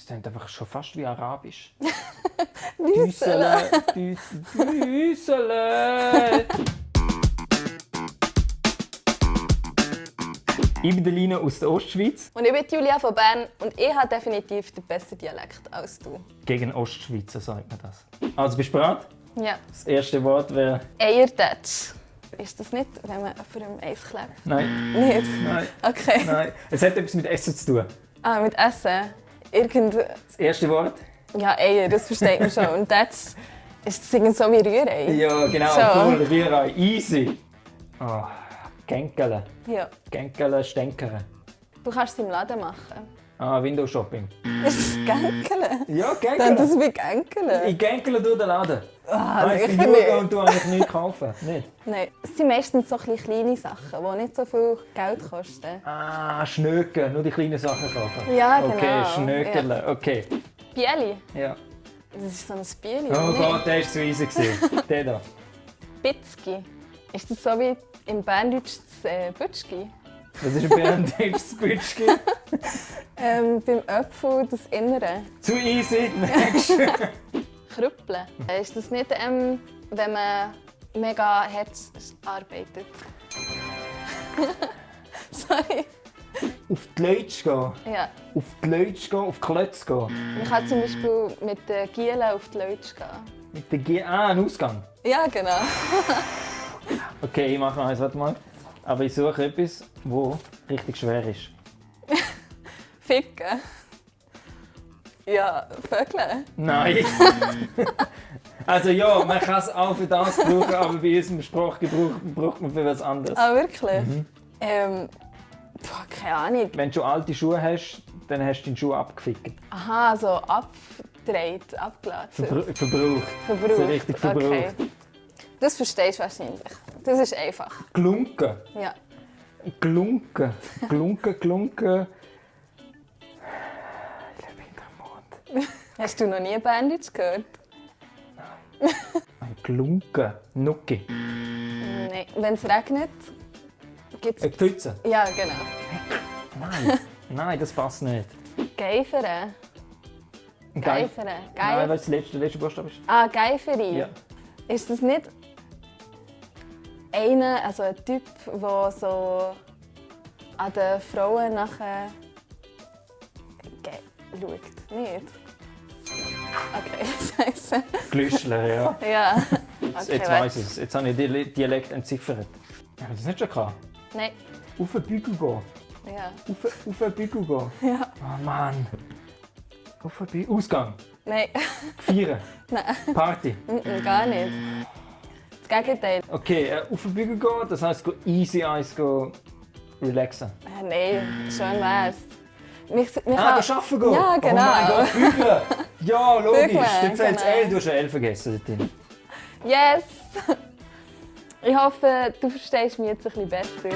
klingt einfach schon fast wie Arabisch. Düsele. Düsele. Ich bin der Lina aus der Ostschweiz. Und ich bin Julia von Bern und ich habe definitiv den besseren Dialekt als du. Gegen Ostschweizer sagt man das. Also bist du bereit? Ja. Das erste Wort wäre... Eiertätsch. Ist das nicht, wenn man vor einem Eis klebt? Nein. Nicht? Nein. Okay. Nein. Es hat etwas mit Essen zu tun. Ah, mit Essen. Das erste Wort? Ja, Eier, das versteht man schon. Und das ist das so wie Rührei. Ja, genau. Schon. Cool, Rührei. Easy. Oh, Gänkele. Ja. Gänkele, Stänkere. Du kannst es im Laden machen. Ah, Windows-Shopping. Ist das Gänkele? Ja, Dann Gänkele. das wie Gänkele. Ich gänkele durch den Laden. Ah, Weißt du, sicher ich nicht. schaue und du eigentlich nichts kaufen. Nicht? Nein, es sind meistens so ein bisschen kleine Sachen, die nicht so viel Geld kosten. Ah, Schnöcken. Nur die kleinen Sachen kaufen. Ja, genau. Okay, Schnöckele. Okay. Bieli. Ja. Das ist so ein Bieli. Oh oder Gott, nicht? der war zu easy. Der da. Bitzki. Ist das so wie im Berndeutsch das Bütschki? Das ist ein Berndeutsch Bütschki. Beim Apfel das Innere. Zu easy. Next. Krüppeln. Ist das nicht, wenn man mega hart arbeitet? Sorry. Auf die Leute gehen. Ja. Auf die Leute gehen, auf die Klötze gehen. Man kann zum Beispiel mit den Gielen auf die Leute gehen. Mit der ein Ausgang. Ja, genau. Okay, ich mache noch eins, warte mal. Aber ich suche etwas, das richtig schwer ist. Ficken. Ja, Vögel. Nein! Also ja, man kann es auch für das brauchen, aber bei unserem Sprachgebrauch braucht man für was anderes. Ah, wirklich? Keine Ahnung. Wenn du alte Schuhe hast, dann hast du deinen Schuh abgefickt. Aha, so abgedreht, abgelassen. Verbraucht. Verbraucht. So richtig verbraucht. Okay. Das verstehst du wahrscheinlich. Das ist einfach. Glunken. Ja. Glunken. Glunken. Hast du noch nie Berndeutsch gehört? Glunken. Nucki. Nein. Wenn es regnet, gibt Eine es... Pfütze. Ja, genau. Nein, das passt nicht. Geifere. Geifere. Nein, was der letzte Buchstabe ist? Ah, Geiferi. Ja. Ist das nicht einer, also ein Typ, der so an den Frauen nachher schaut? Nicht? Okay, scheiße. Glüschler, ja. Ja. Jetzt Okay, weiss ich es. Jetzt habe ich den Dialekt entziffert. Haben wir das nicht schon gehabt? Nein. Auf den Bügel gehen. Ja. Auf den Bügel gehen. Ja. Oh Mann. Auf den Bügel. Ausgang. Nein. Feiern. Nein. Party. Gar nicht. Das Gegenteil. Okay, auf den Bügel gehen, das heisst easy eins relaxen. Nein, schön wär's. Gehen arbeiten gehen? Ja, genau. Oh mein Gott, bügeln! Ja, logisch. Bügeln, Dann zählt es genau. L, du hast ein L vergessen dort drin. Yes! Ich hoffe, du verstehst mich jetzt ein bisschen besser.